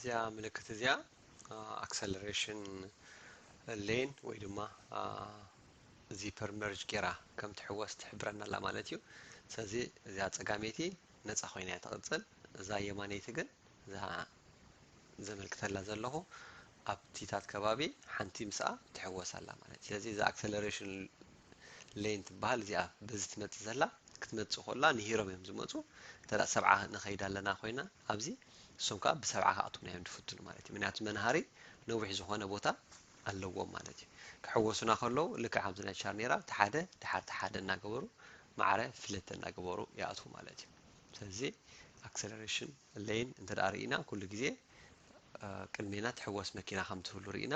እዚኣ ምልክት እዚኣ ኣክሰለሬሽን ሌን ወይ ድማ ዚፐር መርጅ ጌራ ከም ትሕወስ ትሕብረና ኣላ ማለት እዩ። ስለዚ እዚኣ ጸጋመይቲ ነጻ ኮይና እያ ትቕጽል። እዛ የማነይቲ ግን እዛ ዘመልክተላ ዘለኹ ኣብቲታት ከባቢ ሓንቲ ምስኣ ትሕወስ ኣላ ማለት እዩ። ስለዚ እዛ ኣክሰለሬሽን ሌን ትበሃል እዚኣ በዚ ትመጽእ ዘላ ክትመጽእ ከላ ንሂሮም እዮም ዝመጹ። እንተ ደኣ ሰብዓ ንኸይድ ኣለና ኮይና ኣብዚ እሶም ከዓ ብሰብዓ ክኣትዉና እዮም ዝፍትኑ ማለት እዩ። ምክንያቱ መንሃሪ ነዊሕ ዝኾነ ቦታ ኣለዎም ማለት እዩ። ክሕወሱና ከለዉ ልክዕ ከምዚ ናይ ቻርኔራ ተሓደ ድሓር ተሓደ እናገበሩ ማዕረ ፍለተ እናገበሩ ይኣትዉ ማለት እዩ። ስለዚ ኣክሰለሬሽን ሌን እንተ ደኣ ርኢና ኩሉ ግዜ ቅድሜና ትሕወስ መኪና ከም ትህሉ ርኢና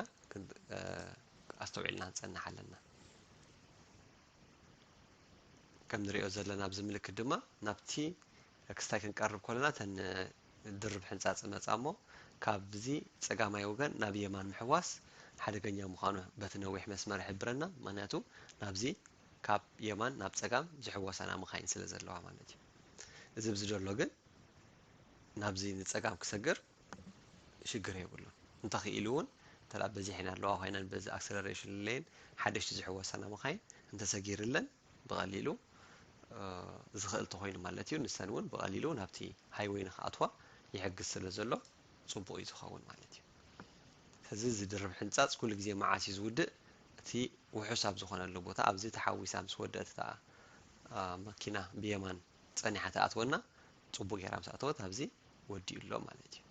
ኣስተውዒልና ክንጸንሕ ኣለና። ከም ንሪኦ ዘለና ኣብዚ ምልክት ድማ ናብቲ ክስታይ ክንቀርብ ከለና ተን ድርብ ሕንጻጽ መጻ እሞ ካብዚ ጸጋማይ ወገን ናብ የማን ምሕዋስ ሓደገኛ ምዃኑ በቲ ነዊሕ መስመር ይሕብረና። ምኽንያቱ ናብዚ ካብ የማን ናብ ጸጋም ዝሕወሳና መኻይን ስለ ዘለዋ ማለት እዩ። እዚ ኣብዚ ዘሎ ግን ናብዚ ንጸጋም ክሰግር ሽግር የብሉን። እንተኽኢሉ እውን እንተ በዚሐን ኣለዋ ኮይነን በዚ ኣክሰለሬሽን ሌን ሓደሽቲ ዝሕወሳና መኻይን እንተሰጊርለን ብቐሊሉ ዝኽእል ተኾይኑ ማለት እዩ። ንሰን እውን ብቐሊሉ ናብቲ ሃይወይ ንክኣትዋ ይሕግዝ ስለ ዘሎ ጽቡቕ እዩ ዝኸውን ማለት እዩ። እዚ ዝድርብ ሕንጻጽ ኩሉ ግዜ መዓስ እዩ ዝውድእ? እቲ ውሑስ ኣብ ዝኾነሉ ቦታ ኣብዚ ተሓዊሳ ምስ ወደእት እታ መኪና ብየማን ጸኒሓ ትኣትወና ጽቡቕ ጌራ ምስ ኣተወት ኣብዚ ወዲኡ ኣሎ ማለት እዩ።